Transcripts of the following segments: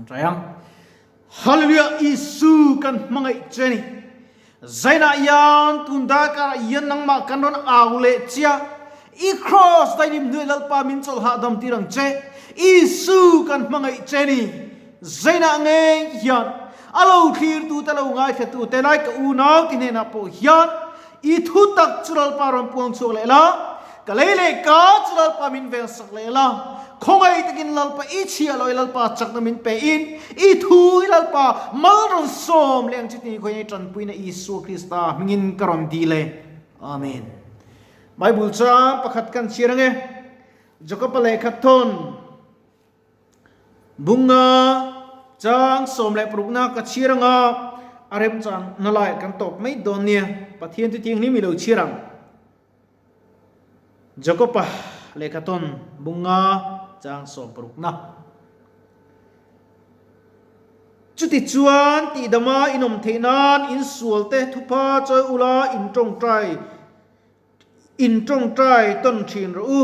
Tawngtai ang. Hallelujah Isu kan hmangaih che ni. Zainah hian tun darkarah hian nangmah kan rawn au leh chia. I cross dainim hnuai Lalpa min chawlh hahdam tir ang che. Isu kan hmangaih che ni. Zainah ngei hian a lo thlir tu te lo ngaithla tu te lai ka unau ti hnenah pawh hian i thu tak chu Lalpa rawn puang chhuak leh la, ka lei leh ka chu Lalpa min vel sak leh la, khawngaih takin Lalpa i chhiah lo i Lalpa chakna min pe in i thu hi Lalpa mal rawn sawm leh ang che tih khawiah i tanpuina Isua Krista hmingin ka rawn dil e. Amen. Bible chang pakhat kan chhiar ange. Jakoba lehkha thawn. Bunga chang 16na ka chhiar anga a remchang na lai kan tawp mai dawn nia, Pathian chu thianghlim i lo chhiar ang. Jakoba lehkhathawn bunga chang 16na. Chutichuan tihdama inawm theih nan insualte thupha chawi ula in tawngtai In tawngtai tawn thin rawh u,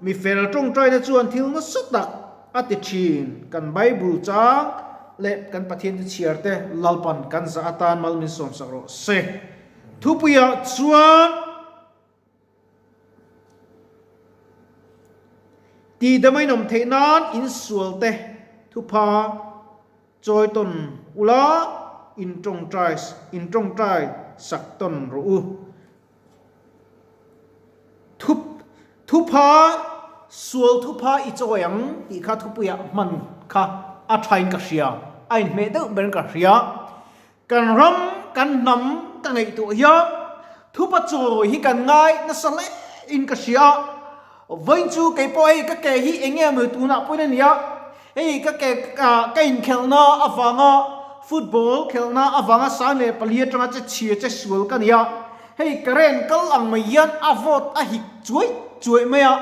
mi fel tawngtaina chuan thil nasa tak a ti thin. Kan Bible chang leh kan Pathian te chhiar te Lalpan kan zah atan mal min sawmsak rawh se. Thupuiah chuan tihdam a inawm theih nan insual te thupha chawi tawn ula in tawngtai in tawngtai sak tawn rawh u. Thup, thupha, sual thupha i chawi ang tih kha thupuiah hman kha a thain ka hria, a inhmeh deuh berin ka hria. Kan ram, kan hnam ka ngaihtuah hian thupa chawi hi kan ngai nasa hle in ka hria. Vawiin chu kei pawh hei ka ke hi eng nge maw tunah pawhin a nia, hei ka ke ka inkhelhna avanga football khelhna avanga 1004 atanga che chhia che sual ka nia, hei current kal ang mai hian a vawt a hik chuai chuai mai a,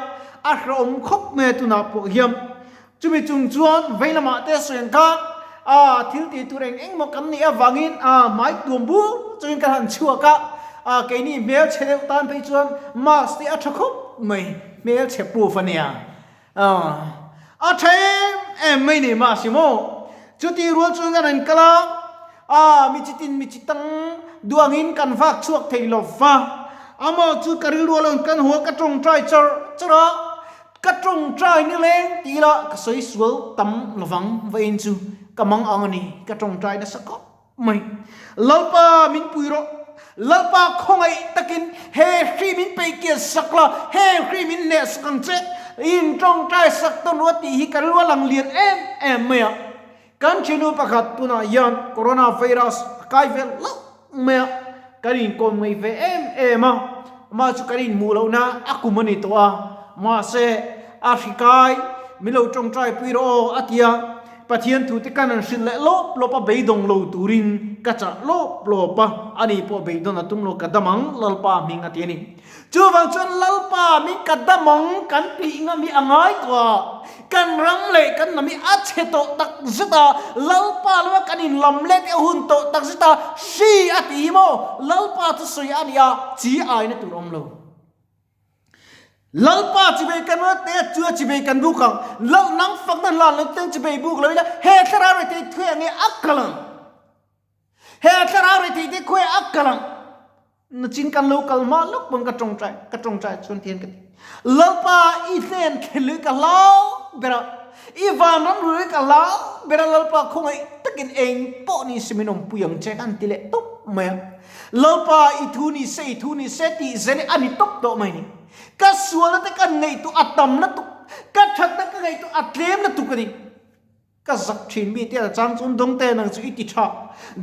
a hrehawm khawp mai a tunah pawh hian. Chumi chung chuan vei lamah te sawi ang khan a thil tih tur eng eng maw kan nih avangin a hmai tuam bur chungin kan han chhuak a, a keini hmelchhe deuh tan phei chuan mask te a tha khawp mai, hmelchhe proof a nia. A tha em em mai ni mask hi maw. Chuti rual chuan kan han kal a, a mi chitin mi chitang duangin kan vak chhuak thei lo va, amah chu ka rilru a lo kan haw a ka tawngtai char char a, Ka tawngtai ni leng ti ila ka sawi sual tam lovang vawiin chu ka mang ang a ni, ka tawngtai nasa khawp mai. Lalpa min pui rawh, Lalpa khawngaih takin he hri min peihkiat sak la, he hri min hneh sak ang che, in tawngtai sak tawn rua tih hi ka rilru a lang lian em em mai a. Kan thinu pakhat tunah hian corona virus a kai vel hlauh mai a, kan inkawm ngei ve em em a, amah chu kan inhmuh lohna a kum a ni tawh a, mahse a hri kai min lo tawngtai pui rawh aw a ti a, Pathian thu te kan an hrilh leh lawp lawp a, beidawng lo turin ka chah lawp lawp a, ani pawh beidawn a tum lo ka dam ang Lalpa hming a ti a ni. Chuvang chuan Lalpa min ka damang kan tih ngam hi a ngai tawh a, kan ram leh kan hnam hi a chhe tawh tak zet a, Lalpa lama kan inlam let e hun tawh tak zet a, hri a ti hi maw Lalpa chu sawi a ni a, chi aina tur awm lo. Lalpa chibei kan rawt te a chu a chibei kan buk ang, Lal nang fakna hlan lo ten chibei buk lo ila he thlarau rethei thuai ang e a kal ang. He thlarau rethei te khuai a kal ang. Nachin kan lo kal hma lawk pawn ka tawngtai ka tawngtai chuan tihian ka ti. Lalpa i hnen thil hi ka hlau ber a, i vanram rul hi ka hlau ber a, Lalpa khawngaih takin eng pawh ni se min awmpui ang che kan ti leh tawp mai a. Lalpa i thu ni se i thu ni se tih zel hi a ni tawp tawh mai ni. Ka sualna te ka ngaihtuah a tam lutuk, ka thatna ka ngaihtuah a tlem lutuk a ni. Ka zak thin mi te a chang chuan dawng te nang chu i ti tha.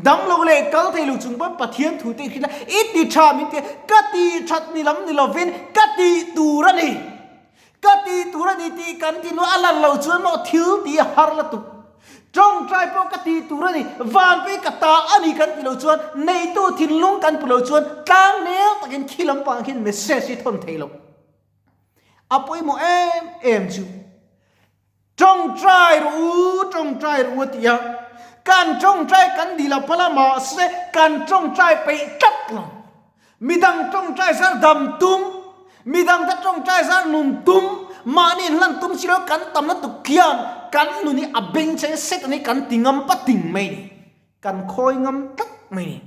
Dam lo leh kal thei lo chung pawn Pathian thu te i hrilh a, i ti tha min ti a, ka ti that ni lam ni lovin ka ti tur a ni. Ka ti tur a ni tih kan ti nuah a lan loh chuan maw thil ti a har lutuk. Tawngtai pawh ka ti tur a ni, van pawh i ka ta a ni kan ti lo chuan neitu thinlung kan pu lo chuan tlang nel takin khi lampang khian message hi thawn thei lo. A pawimawh em em chu. Tawngtai rawh u, tawngtai rawh u a ti a. Kan tawngtai kan dil a phal a, mahse kan tawngtai peih tlat lo. Midang tawngtai zar dam tum, midangte tawngtai zar nun tum, mahni inhlan tum si lo kan tam lutuk khian kan nun hi a bengchheng Satan hi kan ti ngam pating mai ni. Kan khawi ngam tlat mai ni.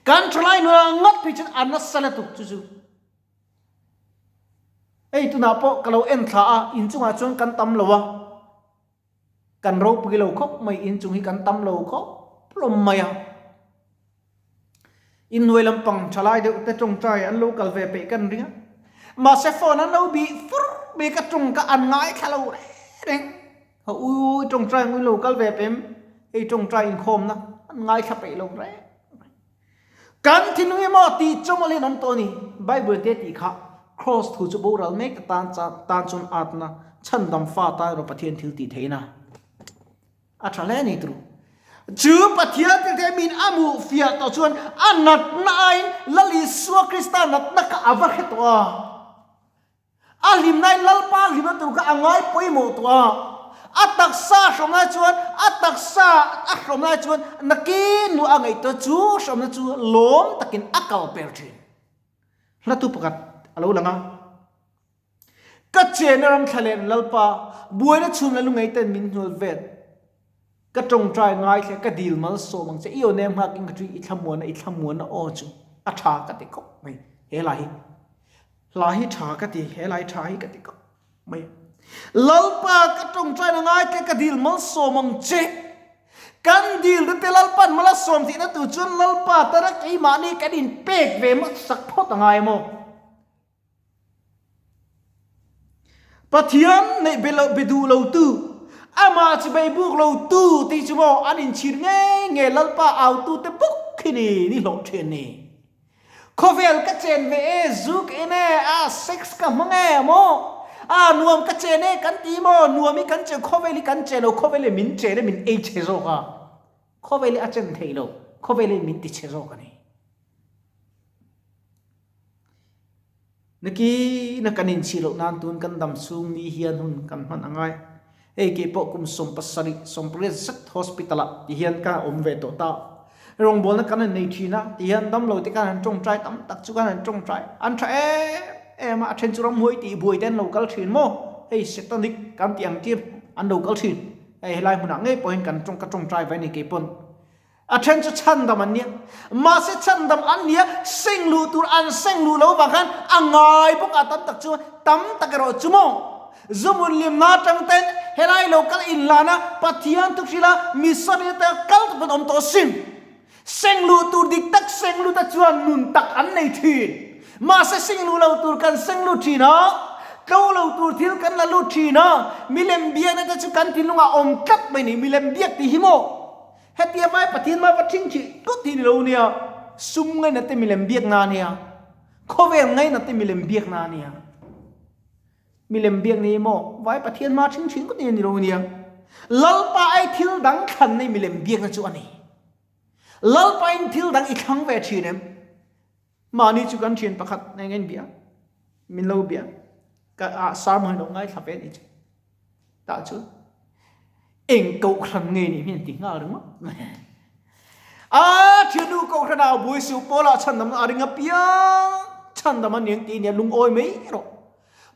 Kan thalai nunah ngawt phei chuan a nasa lutuk chu chu. Hei tunah pawh ka lo en thla a, inchungah chuan kan tam lo a. Kan ropui lo khawp mai, inchung hi kan tam lo khawp hlawm mai a. Inhnuai lampang thalai deuh te tawngtai an lo kal ve peih kan ring a. Mahse phone an lo bih fur bik a tawng ka an ngaithla lo reng reng. Ha ui tawngtai ang ui lo kal ve pem, hei tawngtai inkhawmna an ngaithla peih lo reng reng. Kan thinlung hi maw tih chawmawlh hian awm tawh a ni. Bible te tih kha Kraws thu chu boral mek ta tan tan chuan atna chhandam fa tan erawh Pathian thil tih theihna a tha hle a ni turu. Chu Pathian thil theih min a hmuh fiah tawh chuan a natna aiin Lal Isua Krista natna kha a va hre tawh a. A hlimnain Lalpa hlimna tur kha a ngai pawimawh tawh a, a taksa hrawm lai chuan a taksa a hrawm lai chuan nakin nu a ngaihtuah chu hrawmna chu lawm takin a kal per thin. Hlatu pakhat a lo lang a, Ka chenna ram thla leh Lalpa, buaina chhum la lungaiten min hnual vel. Ka tawngtai ngaithla ka dil malsawm ang che, i aw nem nghakin ka tui i thlamuana i thlamuana aw chu a tha ka ti khawp mai he lai hi. Hla hi tha ka ti, he lai tha hi ka ti khawp mai. Lalpa ka tawngtaina ngaithla ka dil malsawm ang che. Kan dil na te Lalpan mal a sawm tihna tur chuan Lalpa tana keimahni kan inpek ve hmasak phawt a ngai maw? Pathian neih be lo be duh lo tu, amah chi bei buk lo tu tih chu maw an inchhir ngei ngei Lalpa au tu te bawk khi ni ni hlawh thin ni. Khawvel ka chen ve e, zu ka en e, a sex ka hmang e maw? A nuam ka chen e kan ti maw? Nuam hi kan chen, khawvel hi kan chen lo, khawvel hi min chen e, min ei chhe zawk a. Khawvel hi a chen thei lo, khawvel hi min ti chhe zawk a ni. Nakina kan inchhih loh nan tun kan dam chhung ni hian hun kan hman a ngai. Hei kei pawh kum 70, 80 zet hospital ah ti hian ka awm ve tawh ta. Rawngbawlna kan han nei thin a, ti hian damlo te khan han tawngtai tam tak chu khan han tawngtai. An tha em em a, a then chu ramhuai tih buai te an lo kal thin maw? Hei satanic kan tih ang chi an lo kal thin. Hei helai hmunah ngei pawh hian kan tawng ka tawngtai ve a ni kei pawn. A then chu chhandam an nia. Mahse chhandam an nia seng luh tur an seng luh lo vang khan a ngai bawk a tam tak chu tam tak erawh chu maw? Zumun limna atang ten helai lo kal inhlan a Pathian thu hrilh a missionary te kal tak an awm tawh asin. Seng luh tur dik tak seng lut a chuan nun tak an nei thin. Mahse seng luh lo tur kan seng lut thin a, tlo lo tur thil kan la lut thin a, milem biakna te chu kan thinlungah awm tlat mai ni. Milem biak tih hi maw? Hetia vai Pathian mah va thing thih tut hi ni lo nia, sum ngaina te milem biakna a nia, khawvel ngaina te milem biakna a nia. Milem biak nei maw vai Pathian hma thing thing ngawt ni lo nia. Lalpa ai thil dang thlan nei milem biakna chu a ni. Lalpa in thil dang i thlang ve thin em? Mahni chu kan thian pakhat nen kan bia, min lo bia, ka ah sermon hi lo ngaithla ve ni chu. Tah chu eng kohhran nge nih hian ti nghal ringawt mai. A thiannu kohhran ah buai suh Paula chhandam a ring apiang chhandam a niang tih nia lungawi mai rawh.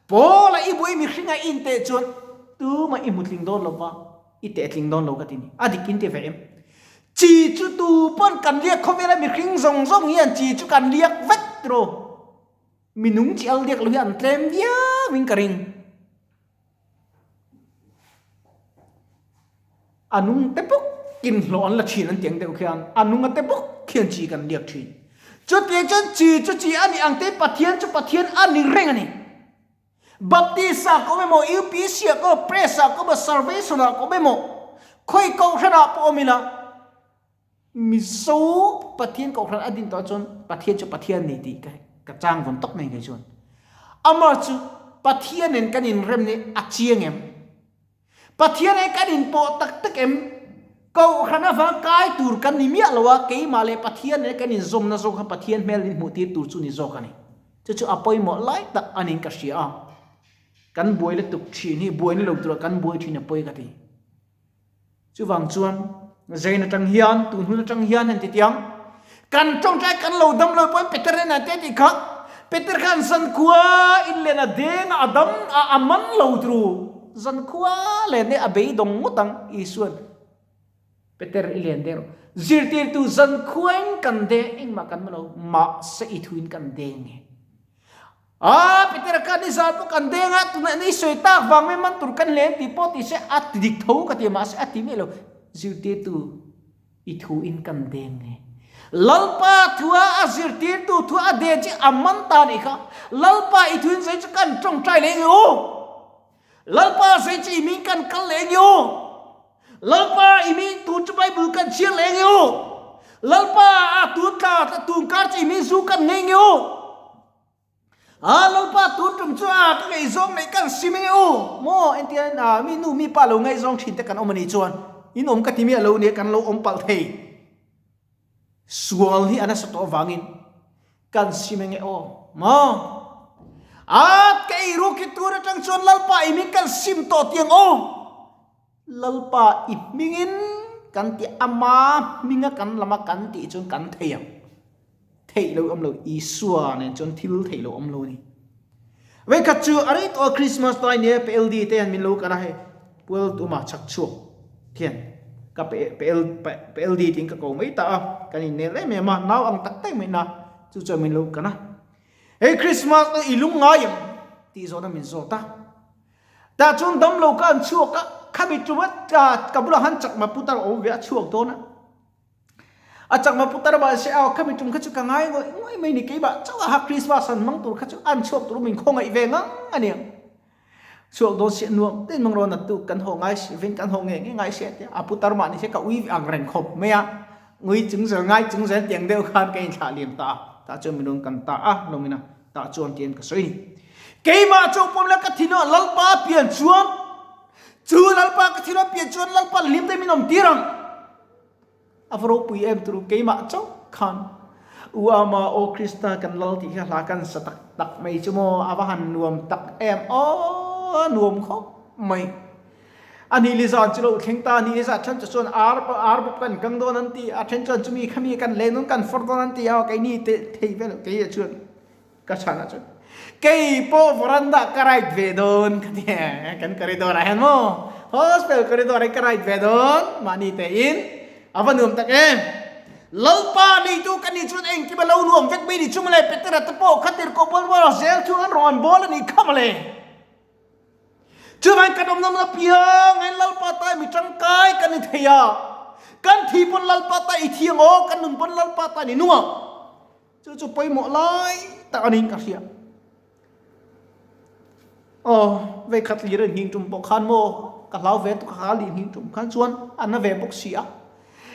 Paula i buai mihring a in teh chuan tumah i hmu tling dawn lova i teh tling dawn lo ka ti ni. A dik in ti ve em? Chi chu tu pawn kan liak khawvela mihring zawng zawng hian chi chu kan liak vek tiraw. Minung chi al liak lo hi an tlem viau in ka ring. A nung te bawk in hlawh an la thin an ti ang deuh khian a nung a te bawk khian chi kan liak thin. Chutiang chuan chi chu chi a nih ang te Pathian chu Pathian a ni reng a ni. Baptist ah ka awm emaw, UPC ah ka awm, Press ah ka awm emaw, Salvation ah ka awm emaw, khawi kohhran ah pawh awm ila, Mizo Pathian kohhran a din tawh chuan Pathian chu Pathian ni tih ka chang vawn tawk mai ngei chuan. Amah chu Pathian nen kan inrem ni a chiang em? Pathian nen kan inpawh tak tak em? Kohhran avang kai tur kan ni miah lo a, keimah leh Pathian nen kan inzawmna zawk kha Pathian hmel min hmuh tir tur chu ni zawk a ni. Chu chu a pawimawh lai tak a niin ka hria a. Kan buai lutuk thin hi buaina lo tura kan buai thin a pawi ka ti. Chuvang chuan Zain atang hian, tun hun atang hian han ti tiang, kan tawngtai kan lo dam lo pawhin Peter nen an te tih kha. Peter khan zankhua in len a deng a, a dam a, a man lo tru. Zankhua len e a beidawng ngawt ang, Isua'n. Peter i len deuh. Zirtirtu zankhua in kan deng, engmah kan ma lo, mahse i thu in kan deng e. A, Peter kha nizan pawh kan deng a, tunah ni sawi tak vang mai man tur kan len tih pawh ti se a ti dik tho ka ti a, mahse a ti miah lo. Zirtirtu i thu in kan deng e. Lalpa thua a zirtirtu thua a den chi a man ta nih kha. Lalpa i thu in zei chu kan tawngtai leh nge u. Lalpa zei chu i min kan kal leh nge u. Lalpa i min tu chu Bible kan chhiar leh nge u. Lalpa a tun tla tun kar chu i min zu kan ngei nge u. A Lalpa tun tum chu a ka ngaihzawng neih kan sim nge u. Maw entir a mi nu mi pa lo ngaihzawng thin te kan awm a nih chuan in awm ka ti miah lo nia kan lo awm palh thei. Sual hi a nasa tawh avangin kan sim nge aw. Maw a ka ei ruk hi tur atang chuan Lalpa i min kan sim tawh tiang aw. Lalpa i hmingin kan tih ama hminga kan lama kan tih chuan kan thei ang. Theih lo awm lo, Isua nen chuan thil theih lo awm lo a ni. Vawikhat chu a rei tawh a Christmas lai nia PLD te hian min lo kal a hei Pual Tuma chhak chhuak hian ka PLD tiin ka ko mai ta a, kan innel em em a, nau ang tak tak mai na chu chuan min lo kan a. Hei Christmas i lung ngai em tih zawhna min zawt a. Tah chuan damlo kha an chhuak a, khami tuma ka bulah khan chakma putar a awm ve a, a chhuak dawn a. A chakma putar mah se aw khami tum kha chu ka ngai ngawih ngawih mai ni, keimah chauh a ha Christmas an hmang tur kha chu an chhuak tur min khawngaih ve ngang a nia. Chhuak dawn si a nuam te mang rawn atu kan haw ngai si vin kan haw nge nge ngai si a tia, a putar mah ni se ka ui ang reng khawp mai a, ngui chung zel ngai chung zel tiang deuh khan ka inthlah liam ta a, tah chuan min rawn kan ta a lawngin a. Tah chuan tiin ka sawi ni. Keimah chu pawm la ka thin a Lalpa pian chuan chu Lalpa ka thin a pian chuan Lalpa hlim te min awm tir ang. A va ropui em turu keimah chauh khan U Ama aw Krista kan Lal tih kha hla kan sa tak tak mai chu maw a va han nuam tak em aw nuam khawp mai. A ni li zan chu lo thleng ta, a ni li zan then chu chuan ar ar bawp kan kang dawn an ti, a then chuan chumi khami kan leng dawn kan fawr dawn an ti a, keini te thei vel kei ah chuan ka chhan ah chuan kei pawh veranda ka ride ve dawn ka ti a, kan corridor ah hian maw hospital corridor ah hian ka ride ve dawn mahni te in a va nuam tak em. Lalpa neitu ka nih chuan engkim a lo nuam vek mai ni chu mawle Petera te pawh khatir kawh bawl bawl a zel chu an rawn bawl a nih kha mawle. Chuvang kan awmna hmun apiang in Lalpa ta mi tangkai kan ni thei a, kan thi pawn Lalpa ta i thiang aw, kan nun pawn Lalpa ta ni nung ang. Chu chu pawimawh lai tak a niin ka hria. Aw, vei khat lir in hing tum pawh khan maw, ka hlau ve tuk a kha li hing tum khan chuan a na ve bawk si a.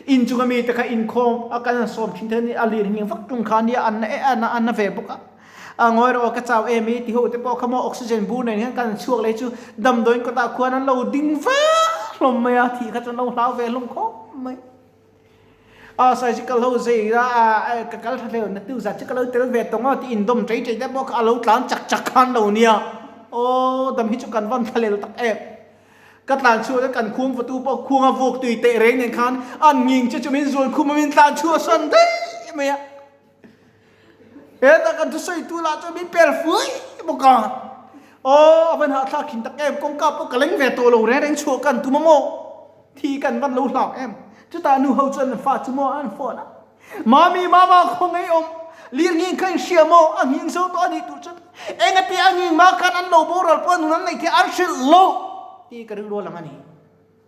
In chunga mite kha inkhawm a kan sawm thin te a lir hming vak tung kha nia an na e an na ve bawk a. A ngawi rawh ka chau em i ti ho te pawh kha maw oxygen bur nen hian kan chhuak leh chu damdawiin kawtah khuan an lo ding vak hlawm mai a, thih kha chuan lo hlau ve hlawm khawp mai. A surgical ho zei a ka kal tha hleu na tu zat chu ka lo tel ve tawng a ti indawm chei chei te pawh kha a lo tlan chak chak khan lo nia. Aw dam hi chu kan van thlalel tak em. Ka tlan chhuah chuan kan khuang fatu pawh khuang a vuak tui teh reng nen khan an nging che chu min zual khum a min tlan chhuah sawn daih mai a. Hetah kan thusawi tu lah chuan min per fuai bawk a. Aw a van hahthlak thin tak em kawngka pawh ka leng ve tawh lo reng reng chhuah kan tum a maw? Thi kan van lo hlak em? Chutah nu ho chuan an fa chu maw an phone a. Mami, mama khaw ngei awm, lir nghing kha in hria maw? A nghing zo tawh a nih tur chuan engati a nghing mah khan an lo boral pawh a nun an neih theih an hrilh lo tih ka rilru a lang a ni.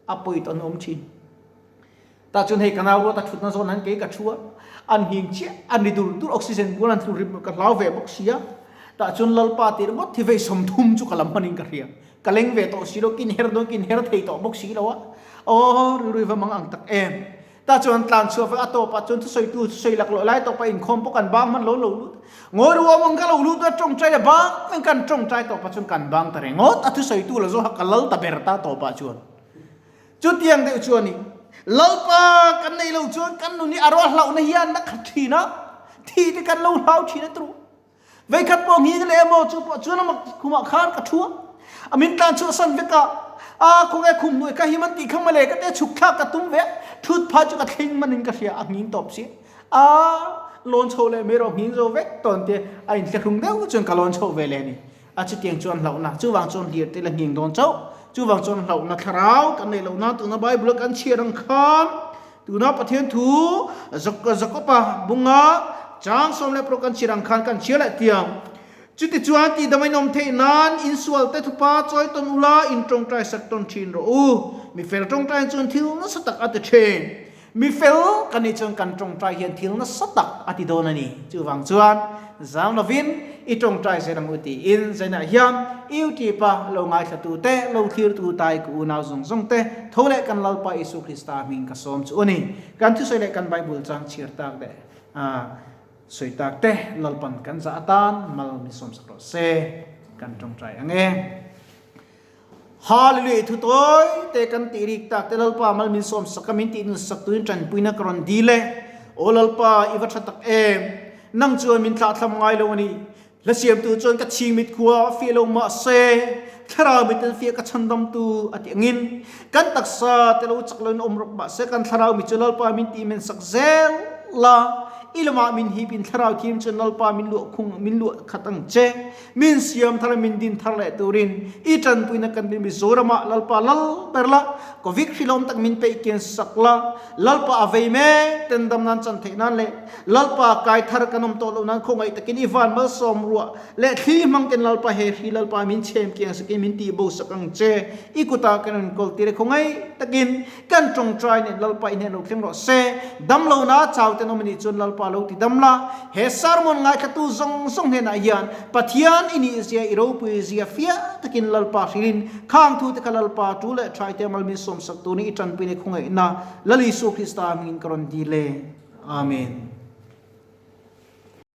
A pawi tawh an awm thin. Tah chuan hei ka nau ruat a thutna zawn han kei ka thu a, an nghing chiah, an ri dur dur, oxygen bual an thlu rim ka hlau ve bawk si a. Tah chuan Lalpa tih ringawt thi vei 30 chu ka lam hmanin ka hria. Ka leng ve tawh si lo, kin her dawn kin her thei tawh bawk si lo a. Aw, rilru i va mang ang tak em. Ta chuan tlan chhuah vek a tawpah chuan thusawitu thusawi laklawh lai tawpah inkhawm pawh kan bang hman lo lo lut. Ngawi ruam ang ka lo lut a tawngtai a bang in kan tawngtai tawpah chuan kan bang ta rengawt a thusawitu la zawha ka lal ta ber ta tawpah chuan. Chutiang deuh chuan i Lalpa kan nei lo chuan kan nun hi a ruah hlauhna hian a khat thin a, thi te kan lo hlau thin a tru. Veikhat pawh nghing leh emaw chu pawh chuan a khumah khan ka thu a, a min tlan chhuah san vek a, a khawnge khum hnuai kha him an tih kha mawle ka tia chhuk thlak ka tum ve a, thut phah chu ka thleng manin ka hria a nghing tawp si a. Lawn chho leh mai rawh nghing zo vek tawn tia a inthlahrung deuh chuan ka lawn chho ve leh a ni. A chutiang chuan hlauhna, chuvang chuan hlir te la nghing dawn chauh. Chuvang chuan hlauhna thlarau kan neih loh nan tuna Bible a kan chhiar ang khan tuna Pathian thu Jakoba bunga chang 16 kan chhiar ang khan kan chhiar leh tiang. Chutichuan tihdam a inawm theih nan insual te thupa chawi tawn ula in tawngtai sak tawn thin rawh u. Mi fel tawngtai chuan thil nasa tak a ti thin. Mi fel kan nih chuan kan tawngtai hian thil nasa tak a ti dawn a ni. Chuvang chuan zang lovin i tawngtai zel ang u tiin zainah hian YouTube a lo ngaithlatu te, lo thlirtu tai ka unau zawng zawng te tho leh kan Lalpa Isua Krista hming ka sawm chu a ni. Kan thusawi leh kan Bible chang chhiar tak leh sawi tak te Lalpan kan zah atan mal min sawmsak rawh se. Kan tawngtai ang e. Hallelujah thu tawi te kan tih rik tak te Lalpa mal min sawm sak a min tih nun sak tuin tanpuina ka rawn dil e. Aw Lalpa i va tha tak em. Nang chuan min thlah thlam ngai lo a ni. Hla siamtu chuan ka chhing mit khua a fiah lo mahse thlarau mit an fiah ka chhandam tu a tih angin kan taksa te lo chak loin awm rawk mahse kan thlarau mit chu Lalpa min tih men sak zel la i lamah min hip in thlarau thiam chuan Lalpa min luah khung min luah khat ang che. Min siam thar a min din thar leh turin i tanpuina kan din Mizoramah Lalpa lal ber la, Covid hrilhawm tak min peih kian sak la, Lalpa a vei mek ten dam nan chan theih nan leh Lalpa kai thar kan awm tawh loh nan khawngaih takin i van malsawm ruah leh thli hmang ten Lalpa he hri Lalpa min chhem kiang sakin min tih bo sak ang che i kutah kan rawn kawl tir e khawngaih takin Kan tawngtai nen Lalpa i hnen lo thleng rawh se. Dam lo na chau ten awm a nih chuan Lalpa lo ti dam la. He sermon ngaithlatu zawng zawng hnenah hian Pathian i nih zia i ropui zia fiah takin Lalpa hrilhin khang thu te kha Lalpa tu leh thaite mal min sawmsak turin i tanpuina i khawngaihna Lal Isua Krista hmingin ka rawn dil e. Amen.